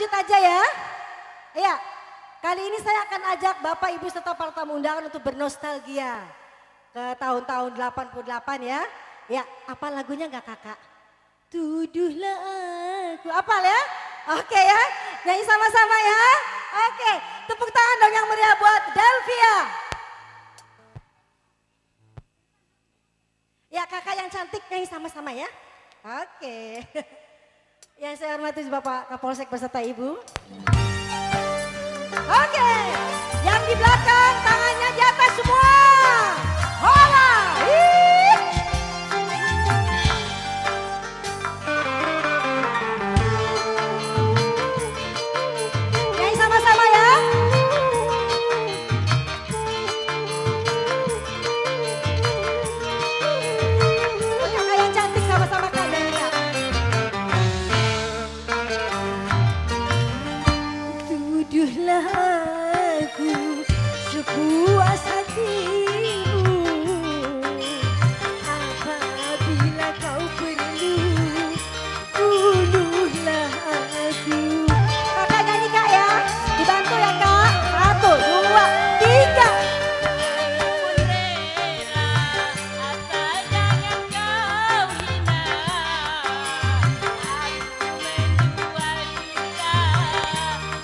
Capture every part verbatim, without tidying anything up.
Lanjut aja ya. Iya. Kali ini saya akan ajak Bapak, Ibu, serta para tamu undangan untuk bernostalgia ke tahun-tahun delapan puluh delapan ya. Ya, apa lagunya nggak, Kakak? Tuduhlah aku. Apal ya? Oke ya. Nyanyi sama-sama ya. Oke. Tepuk tangan dong yang meriah buat Delvia. Ya, Kakak yang cantik nyanyi sama-sama ya. Oke. Yang saya hormati Bapak Kapolsek beserta Ibu. Oke, yang di belakang tangannya di atas semua. Hola. Ih. Nyanyi sama-sama ya. Kakak yang cantik sama-sama Kak Dani, Kak. Tuduhlah aku sepuas hatimu, apabila kau perlu, bunuhlah aku. Kakak nyanyi, Kak, ya. Dibantu ya, Kak. Satu, dua, tiga. Asal jangan kau hina, aku menjual cinta,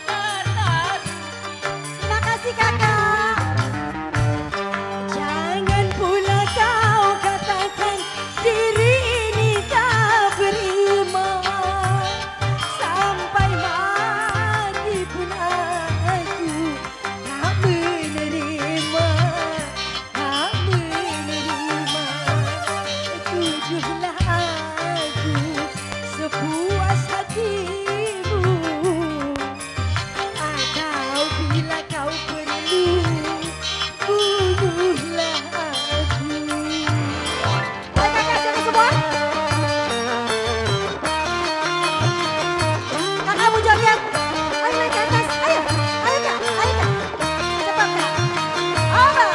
harta rugi. Terima kasih, Kakak. Jangan pula kau katakan diri ini tak beriman. Sampai mati pun aku tak menerima. Tak menerima, tuduhlah aku sepuas hatimu. Atau bila kau perlu, bunuhlah aku. Hai, kakak, sini semua. Kakak mau joget. Ayo, naik ke atas. Ayo. Ayo, Kak. Ayo, Kak. Cepat, Kak. Oba.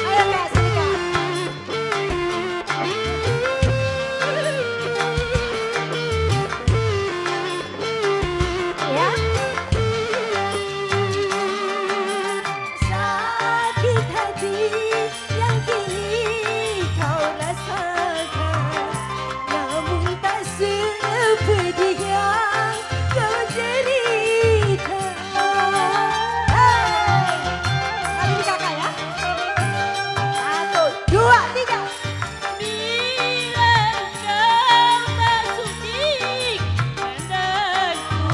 Ayo, Kak, sini, Kak. Ya. Sakit hati yang kini kau rasakan, namun tak sepedih yang kau derita. Hei, kali ini kakak ya. Satu, dua, tiga. Bilang kau tak sudi padaku,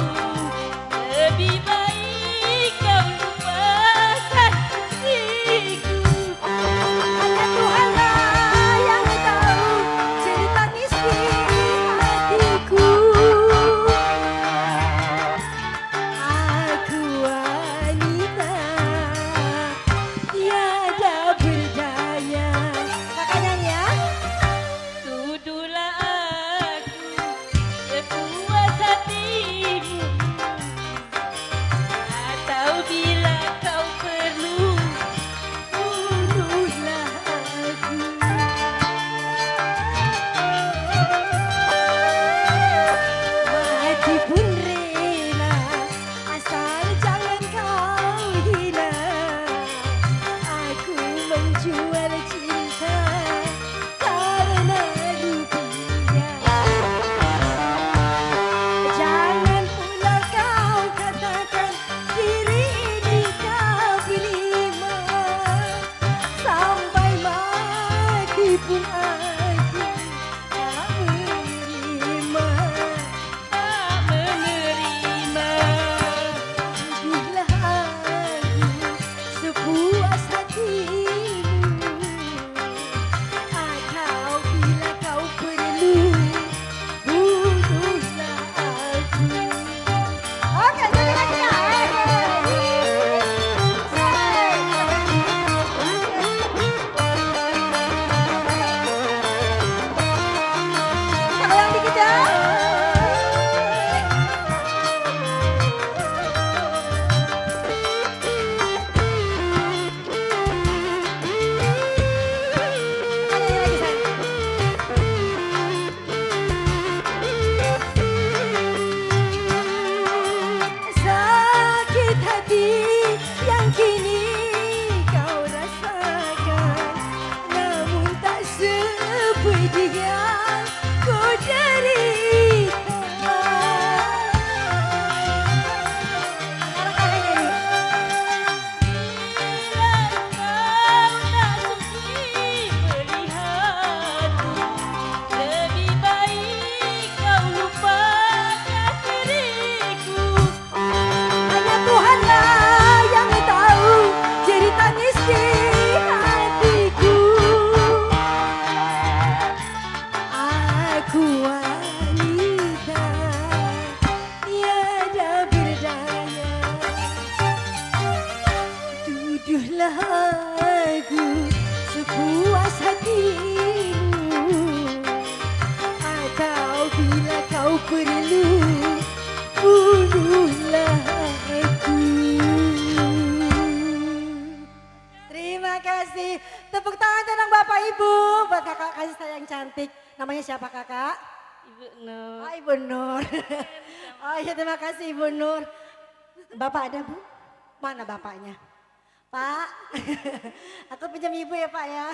lebih baik kau lupakan diriku. Hanya Tuhanlah yang tahu cerita misteri hatiku. Aku wanita tiada berdaya. Kakak nyanyi ya. Tuduhlah aku sepuas hatimu, atau bila kau perlu, bunuhlah aku. Mati pun rela, asal jangan kau hina. Aku menjual cinta karena rupiah. Jangan pula kau katakan diri ini tak beriman. Sampai mati pun aku tak menerima. Tak menerima. Tuduhlah aku sepuas hatimu, atau bila kau perlu, bunuhlah aku. Oke, jadi lagi ya. Eh, eh, eh. Yang ku derita. Biar kau tak suci melihatku, lebih baik kau lupakan diriku. Hanya Tuhanlah yang tahu cerita isi hatiku. Aku wanita tiada berdaya. Tuduhlah aku sepuas hatimu. Atau bila kau perlu, bunuhlah aku. Terima kasih. Tepuk tangan tenang Bapak Ibu buat kakak kasih sayang cantik. Namanya siapa kakak? Ibu Nur. Oh, Ibu Nur. Oh iya, terima kasih Ibu Nur. Bapak ada, Bu? Mana bapaknya? Pak, aku pinjam ibu ya Pak ya.